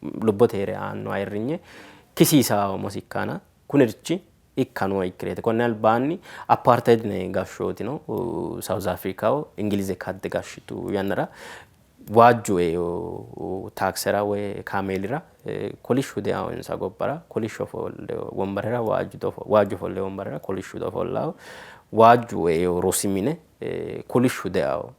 lubbote heere aanno ayirrinye kisiisawo umosi ikkana kunirichi ikka nookkireeti. Konni albaanni Apartheid yinanni gashshooti no South Africaho Ingilize kadde gashshitu yannara waajju eino taaksera woy kaameelira kolishshu deawo insa gobbara kolishshu ofolle wombarera waajju ofolle wombarera kolishshu ofollawo waajju eino rosi mine kolishshu deawo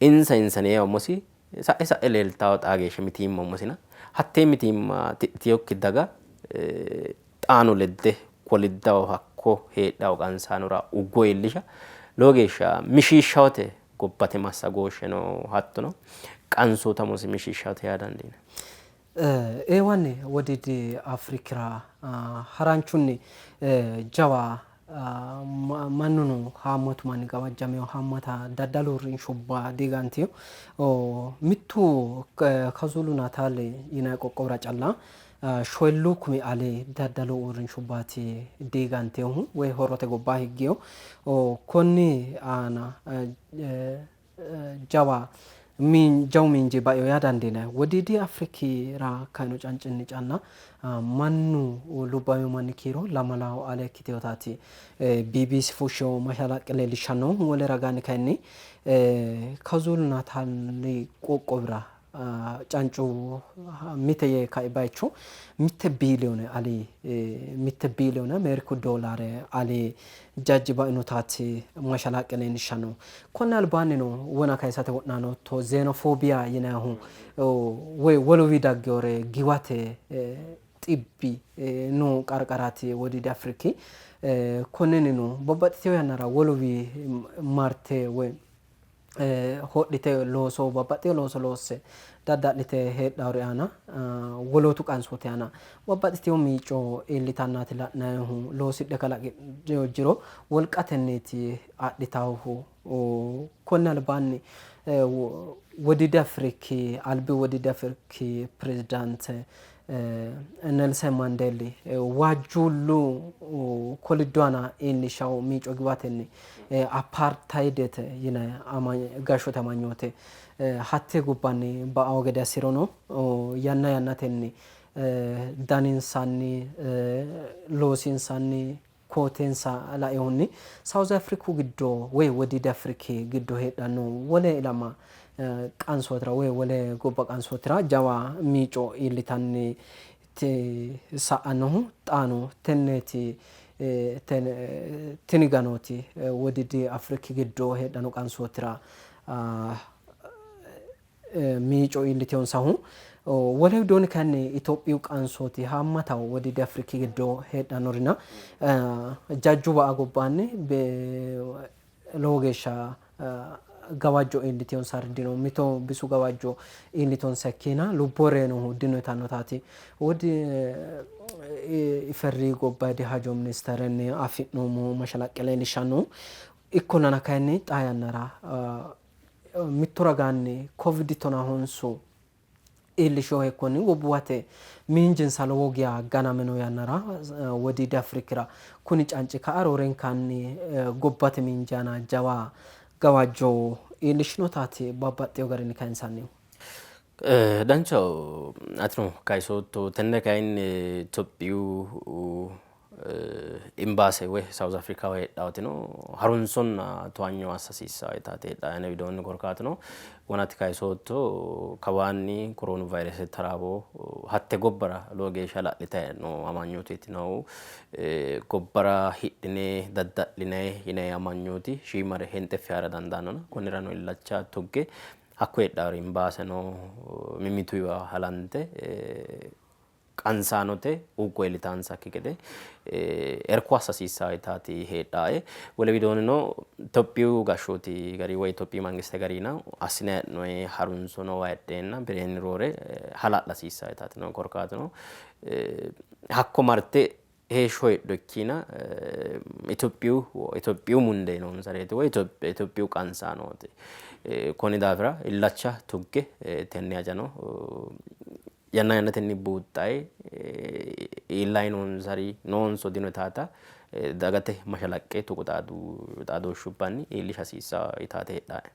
insa insaneewa umosi sa'e sa'e leeltawo xaa geeshsha mitiimma umosina hattee mitiimma tidhitinokki daga xaano ledde koliddaho hakko heedhawo qansaanora uggo iillisha lowo geeshsha mishiishshawote gobbate massagooshsheno hattono qansoota umosi mishiishshawote yaa dandiinanni. Eewanni Wodiidi Afrikira haranchunni jawa mannuno haammatu manni gawajjamino, haammata daddalu uurrinshubba diigantino. Mittu Kazulu Natal yinanni qoqqowira calla Shoyilluu kumi ale daddalu uurrinshubbaati diigantinohu woy horrote gobba higgino. Konni aana jawa jawu miinji baino yaa dandiinanni. Wodiidi Afrikira kaino cancinni calla mannu lubbamino manni kiiro lamalaho ale ikkitinotaati BBC fushshino mashalaqqe leellishshannohu. Wole ragaanni kayinni Kazulu Natali qoqqowira Cancu mite yee kai bayicho mitte biiliyoone ali mitte biiliyoone Ameeriku doolaare ali jajji bainotaati mashalaqqe leellishshannohu. Konni albaannino wona kayisate wo'naalootto Zeenofoobiya yinannihu woy woluwii dagginore giwate xibbi noo qarqaraati Wodiidi Afriki. Konninnino babbaxxitino yannara woluwii marte woy hodhite looso babbaxxino looso loosse dadda'lite heedhawori aana wolootu qansooti aana babbaxxitino miico iillitannaati la'nannihu. Loosidhe kalaqidhino jiro wolqatenniiti adhitaahu. Konni albaanni Wodiidi Afriki albi Wodiidi Afriki pirezidaante Nelsen Mandeelli waajjuullu koliddu aana iillishshanno miico giwatenni Apartayidete yinanni gashshote amanyoote hatte gobbanni ba'anno gede assirono yanna yannatenni daninsanni, loosinsanni. kootensa lainohunni Saawuzi Afriku giddo woy Wodiidi Afriki giddo heedhanno wole ilama qansootira woy wole gobba qansootira jawa miico iillitanni sa'annohu xaano tenneeti. Tini ganooti Wodiidi Afriki giddo heedhanno qansootira miico iillitinonsahu. Wole widoonni kayinni Itophiyu qansooti haammata Wodiidi Afriki giddo heedhannorina jajju ba''a gobbaanni lowo geeshsha gawajjo iillitinonsari dino. Mito bisu gawajjo iillitonsa ikkiina lubbo reyinohu dino yitannotaati Wodi IFERI gobbayidi hajo ministerenni afi'noommo mashalaqqe leellishshannohu. Ikkollana kayinni xaa yannara mittu ragaanni Covid tonahonsu iillishino hekkonni gobbuwate miinjinsa lowo geya ganame noo yannara Wodiidi Afrikira kuni canci ka'a roorenkanni gobbate miinji aana jawa gawajjo iillishinotaati babbaxxewo garinni kayinsannihu. Danchaho atino kayisootto tenne kayinni Itophiyu Imbaase woy South Africaho heedhaatino harunsonna towanyo assa hasiissanno yitaati heedhaa ane widoonni korkaatuno wonati kayisootto kawaanni koroonu vayrese taraawo hatte gobbara lowo geeshsha hala'litayi noo amanyooteeti noohu. Gobbara hidhine dadda'linay yinay amanyooti shiimare henxe feyara dandaannona konnirano illacha tugge hakko heedhaari imbaaseno mimmituyiwa halante qansaanote uggo iillitaansakki gede irko assa hasiissanno yitaati heedhaae. Wole widoonnino Itophiyu gashshooti gari woy Itophiyu mangiste garino assinayi hee'noyi harunso noowa heedheenna birenni roore hala'la hasiissanno yitaati noohu. Korkaatuno hakko marte heeshsho heedho ikkiina Itophiyu Itophiyu mundee noonsareeti woy Itophiyu qansaanooti. Konni daafira illacha tugge tenne hajano yanna yannatenni buuxxayi iillayi noonsari noonso dino yitaata dagate mashalaqqe tuqu xaadooshshubbanni iillisha hasiissanno yitaate heedhaae.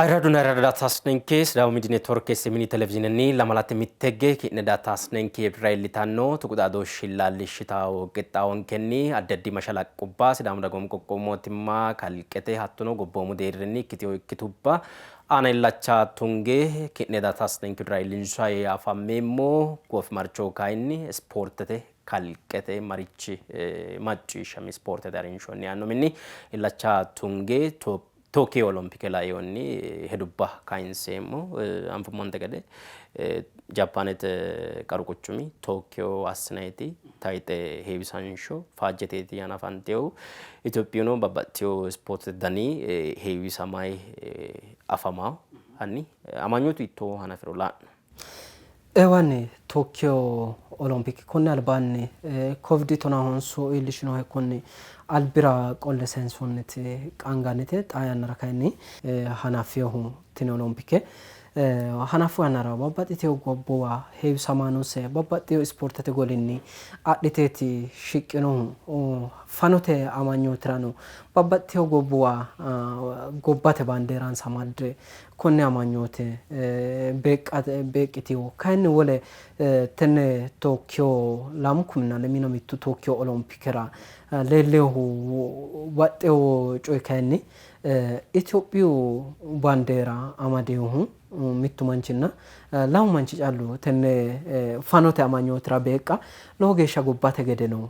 Ayirradunna ayirrado daataasnenke Sidaamu Miidi Neetworke Semini Televizhiinenni lamalate mittegge ki'ne daataasnenke birra iillitanno tuqu xaadooshshi illaallishshitawo qixxaawonkenni addi addi mashalaqqubba Sidaamu Dagoomu Qoqqowu Mootimma kalqete hattono gobboomu deerrinni ikkitino ikkitubba aana illacha tunge ki'ne daataasnenke birra iillinshayi afammeemmo. Goofimarchoho kayinni ispoortete kalqete marichi macciishshami ispoortete harinshonni yaanno minni illacha tunge Tookiyo Olompike lainohunni hedubba kayinseemmo. Anfummonte gede Jaappaanete qaru quchumi Tookiyo assinayiti tayxe heewisansho faajjeteeti hanafantinohu. Itophiyuno babbaxxitino ispoortete dani heewisamayi afamanno. Hanni amanyootu hiittoo hanafiro la'no. Eewanni Tokyo Olompike konni albaanni Covid tonahonsu iillishinoha konni albira qolle sayinsoonniti qaangannite. Xaa yannara kayinni hanaffinohu tini Olompike hanaffu yannara babbaxxitino gobbuwa heewisamaanose babbaxxino ispoortete golinni adhiteeti shiqqinohu. Fanote amanyootirano babbaxxitino gobbuwa gobbate baandeeransa amadde Konne amanyoote beeqqitino. Kayinni wole tenne Tookiyo lamu kuminna lemiina mittu Tookiyo Olompikera leellinohu baxxino coyi kayinni Itophiyu baandeera amadinohu mittu manchinna lamu manchi callu tenne fanote amanyootira beeqqa lowo geeshsha gobbate gedeno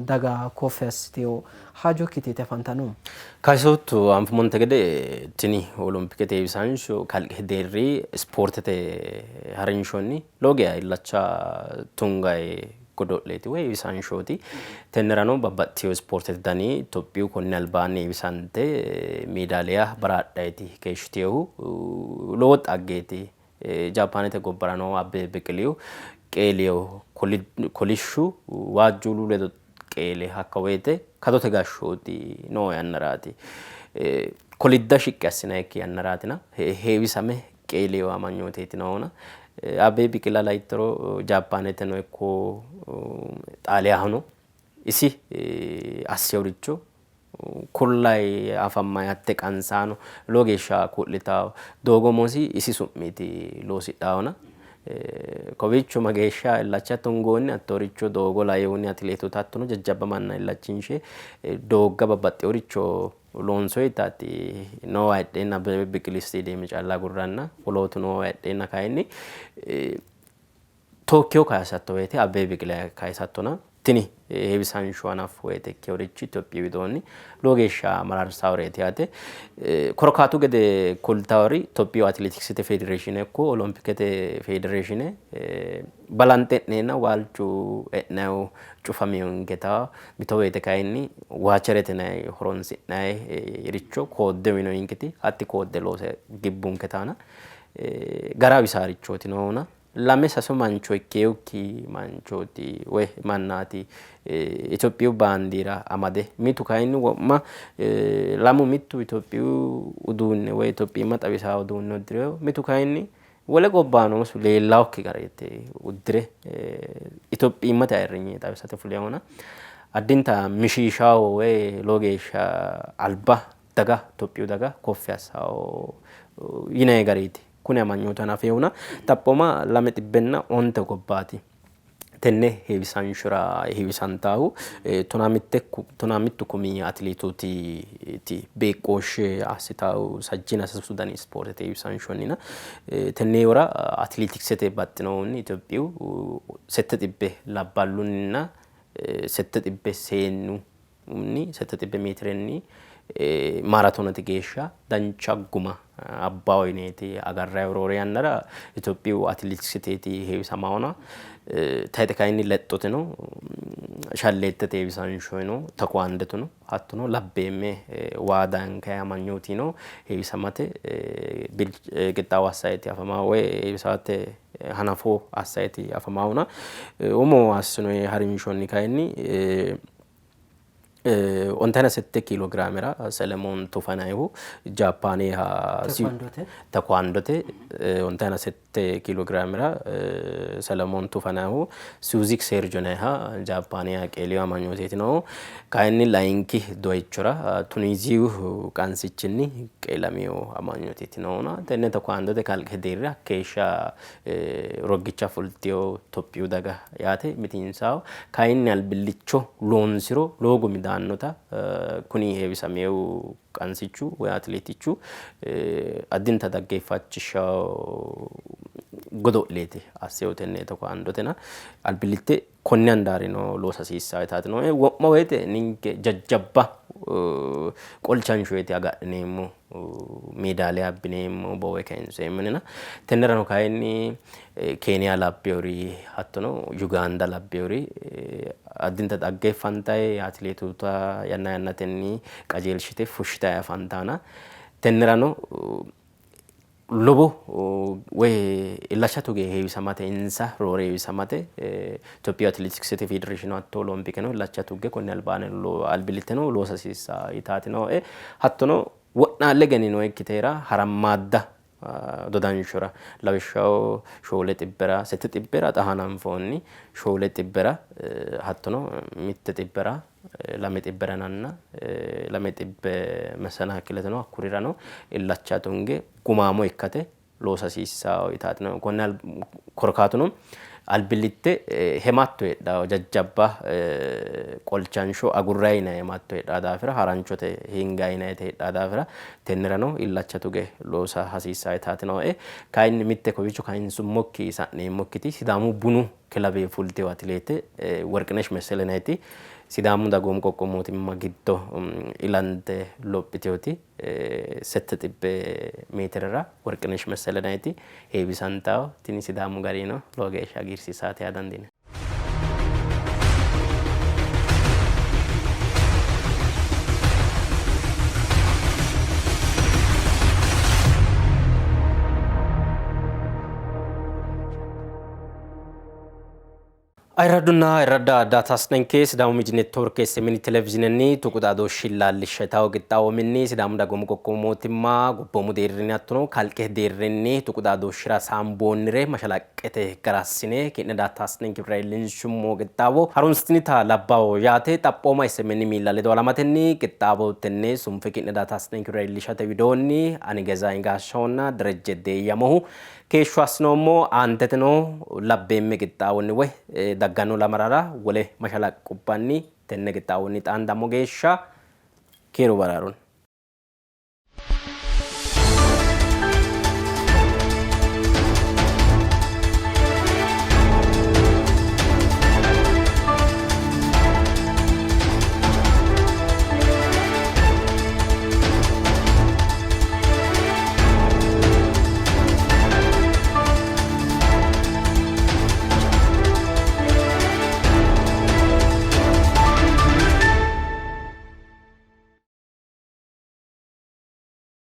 daga koffi assitino hajo ikkite afantanno. Kayisootto anfummonte gede tini olompikete heewisaancho kalqete deerri ispoortete harinshonni lowo geya illacha tungayi godo'leeti woy heewisaanshooti. Tennerano babbaxxitino ispoortete dani Itophiyu konni albaanni heewisante meedaaliya baraadhayti keeshshitinohu lowo xaggeeti. Jaappaanete gobbarano Abbebe Biqilihu qeelino kolishshu waajjuullu ledo qeele hakka woyte kadote gashshooti noo yannaraati. Kolidda shiqqi assinannikki yannaraatina heewisame qeeleyo amanyooteeti noona. Abbebe Biqila laittoro Jaappaaneteno ikko Xaaliyahono isi asseworicho kullayi afammayi hatte qansaano lowo geeshsha ku'litawo doogo umosi isi su'miiti loosidhawona. Kowiicho mageeshsha illacha tungoonni hattooricho doogo lainohunni atileetoota hattono jajjabba manna illachinshe doogga babbaxxeworicho loonsoyitaati noowa heedheenna Abbebe Biqili isteediyeeme calla agurranna wolootu noowa heedheenna kayinni Tookiyo kayisatto woyte Abbebe Biqila kayisattona tini heewisansho hanaffu woyte ikkeworichi Itophiyu widoonni lowo geeshsha mararsaworeeti yaate. Korkaatu gede kultawori Itophiyu Atileetiksete Federeeshiine ikko Olompikete Federeeshiine balanxe e'neenna waalchu e'nayihu cufaminonketa mito woyte kayinni waacherete yinanni horonsi'nayiricho koodde uyinoyinketi hatti koodde loose gibbunketana gara hawisaarichooti noohuna lame sasu mancho ikkeyokki manchooti woy mannaati Itophiyu baandiira amade mitu kayinni wo'ma lamu mittu Itophiyu uduunne woy Itophiyimma xawisaa uduunne uddireyo mitu kayinni wole gobbaano leellaokki gareeti uddire Itophiyimmate ayirrinye xawisate fulehona addinta mishiishawo woy lowo geeshsha alba daga Itophiyu daga koffi assawo yinayi gariiti. Kuni amanyootu hanafehuna xaphooma 210 gobbaati. Tenne heewisanshora heewisantaahu 11 kumi atileetooti beeqqooshshe assitahu sajjina sasu dani ispoortete heewisanshonnina tenne heewora atileetiksete baxxinohunni Itophiyu 700 labballunninna 700 seennunni 700 meetirenni maaratoonete geeshsha dancha guma abbaho yineeti agarrayi roore yannara Itophiyu atileetiksiteeti heewisamahona tayxe kayinni lexxoteno shalleettete heewisanshono takuwaandeteno hattono labbeemme waa daankayi amanyootino heewisamate qixxaawo assayiti afama woy heewisamate hanafo assayiti afamahona umo assinoyi harinshonni kayinni 58 kiilo giraamera Selemoon Tufanayihu Jaappaaniha Tekwaandote 58 kiilo giraamera Selemoon Tufanayihu Suuzik Seerjonayiha Jaappaaniha qeeliyo amanyooteeti noohu. Kayinni layinki doyichora Tuniiziyu qansichinni qeelamiyo amanyooteeti noohuna tenne Tekwaandote kalqete deerri hakkeeshsha roggicha fultino Itophiyu daga yaate mitiinsawo. Kayinni albillicho loonsiro lowo gumi daannota kuni heewisaminohu qansichu woy atileetichu addinta dhaggeeffachishshawo godo'leeti assehu tenne tekwaandotena albillitte konne handaarino loosa hasiissanno yitaati nooe. Wo'ma woyte ninke jajjabba qolchanshooti agadhineemmo meedaaliya abbineemmo boowe kayinseemmo yinena tennerano kayinni Keeniya labbewori hattono Yugaanda labbewori addinta dhaggeeffantayi atileetoota yanna yannatenni qajeelshite fushshitayi afantaana tennerano lowo woy illacha tuge heewisamate insa roore heewisamate Itophiyu Atileetiksete Federeeshine hatto Olompikeno illacha tugge konni albaanni albillitteno loosa hasiissa yitaati nooe. Hattono wo'naalle egeninoyikkitera harammaadda dodanshora lawishshaho shoole xibbera sette xibbera xa hananfoonni shoole xibbera hattono mitte xibbera lame xibbera yinanna lame xibbe messanaakileteno hakkurirano illacha tunge gumaamo ikkate loosa hasiissanno yitaati noohu. Konne korkaatuno albillitte hematto heedhanno jajjabba qolchansho agurrayi yinanni hematto heedhanno daafira haranchote hingayi yinanniti heedhanno daafira tennerano illacha tuge loosa hasiissanno yitaati nooe. Kayinni mitte kowiicho kayinsummokki sa'neemmokkiti Sidaamu bunu kilawe fultino atileete Worqinesh Messele yinanniti Sidaamu dagoomu qoqqowu mootimma giddo ilante lophitinoti 700 meetirera Worqinesh Messele yinanniti heewisantanno. Tini Sidaamu garino lowo geeshsha hagiirsiissaate yaa dandiinanni. Ayirradunna ayirradda daataasnenke Sidaamu Miidi Networke SMN Televizyinenni tuqu xaadooshshi illaallishsha yitawo qixxaawominni Sidaamu Dagoomu Qoqqowu Mootimma gobboomu deerrinni hattono kalqe deerrinni tuqu xaadooshshira saamboonnire mashalaqqete garassine ki'ne daataasnenke bira iillinshummo qixxaawo harunsitinita labbawo yaate xaphooma SMN miilla ledo halamatenni qixxaawo tenne sunfe ki'ne daataasnenke bira iillishate widoonni ani Gezaany Gaashshahonna Derejje Deeyyamohu Keeshsho assinoommo, aanteteno labbeemme qixxaawonni woy dagganno lamalara wole mashalaqqubbanni tenne qixxaawonni xaandammo geeshsha keeru baraarunni.